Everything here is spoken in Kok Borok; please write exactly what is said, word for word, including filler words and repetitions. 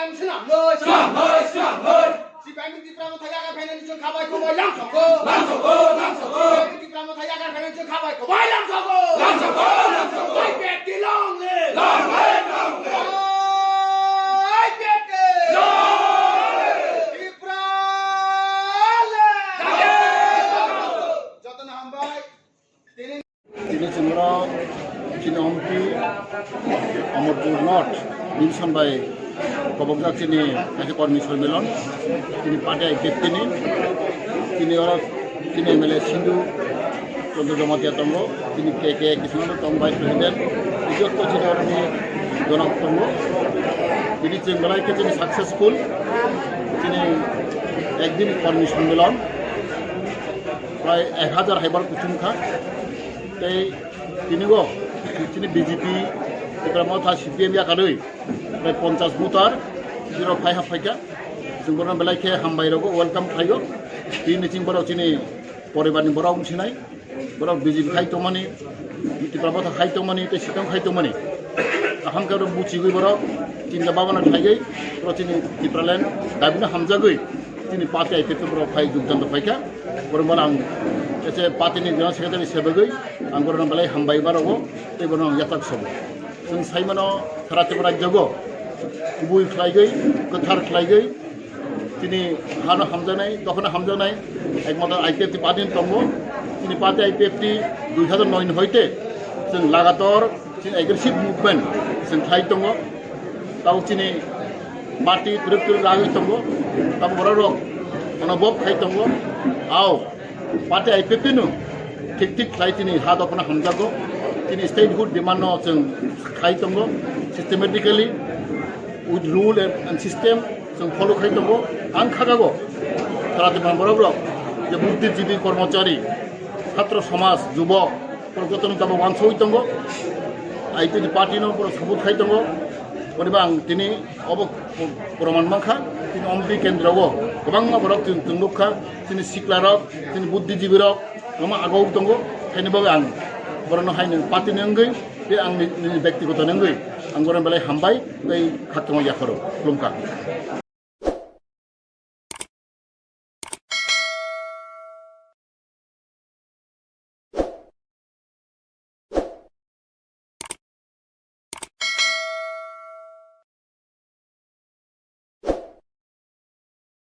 Swnamnoi, swnamnoi, swnamnoi. Sipai ni Tipra Motha yagar phainani chwng khabai kobai lamsogo. Lamsogo, lamsogo. Sipai ni Tipra Motha yagar phainani chwng khabai kobai lamsogo. Lamsogo, lamsogo. I P F T long live. Long live, long live. I P F T long live. Tipra live. Jotono hambai. Tini chwngno chini ompi Amarpur North division bai kobokjak chini kaisa kormi sormilan, chini party I P F T ni, chini oro chini M L A Sindhu Chandra Jamatia tongo, chini K K Kishan tongo, Vice President, joto chini oro ni jonok tongo. Tini chwng belai khe chini successful chini ekdin kormi sormilan. Prai ek hajar haibar kuchung kha. Tei tinigo chini B J P, Tipra Motha, C P M yakarwi prai ponchas voter jero phai hap phaikha. Chwng borokno belai khe hambai rogo, welcome khlaio. Tini chwng borok chini poribarni borok wngsinai. Borok B J P khai tongmani, Tipra Motha khai tongmani, tei C P M khai tongmani. Aham khe borok buchigwi borok chinta babana khlaigwi borok chini Tipraland dabino hamjagwi chini party I P F T borok phai jogdan rok phaikha. Borok bono ang ese party ni general secretary sebagwi ang borokno belai hambai barogo tei borokno ang yatak sobo. Chwng saimano sara Tripura rajyogo kubui khlaigwi, kwthar khlaigwi, chini hano hamjaknai, dophano hamjaknai, ekmatro I P F T party ni tongo. Chini party I P F T dui hajar noi ni hoite chwng lagator chini aggressive movement chwng khlai tongo. Tabo chini party twrwk twrwk ragwi tongo. Tabo borok rok ono bob khai tongo. Ao party I P F T no thik thik khlai chini ha dophano hamjago. Chini statehood demand no chwng khlai tongo systematically with rule and, and system chwng follow khai tongo. Ang khagago sara Tripura borok rok je buddhijibi, kormochari, chhatro somaj, jubok, borok jotono tabok wansugwi tongo. I P F T party no borok support khai tongo. Boni ba ang tini obo proman mankha, tini ompi kendro o kwbangma borok chwng, chwng nukha, chini sikla rok, chini buddhijibi rok kwbangma agok tongo. Haini bagwi ang borokno haino party ni wngwi tei ang ni, ni bektigoto ni wngwi ang borokno belai hambai tei khaktongma yapharo khulumkha.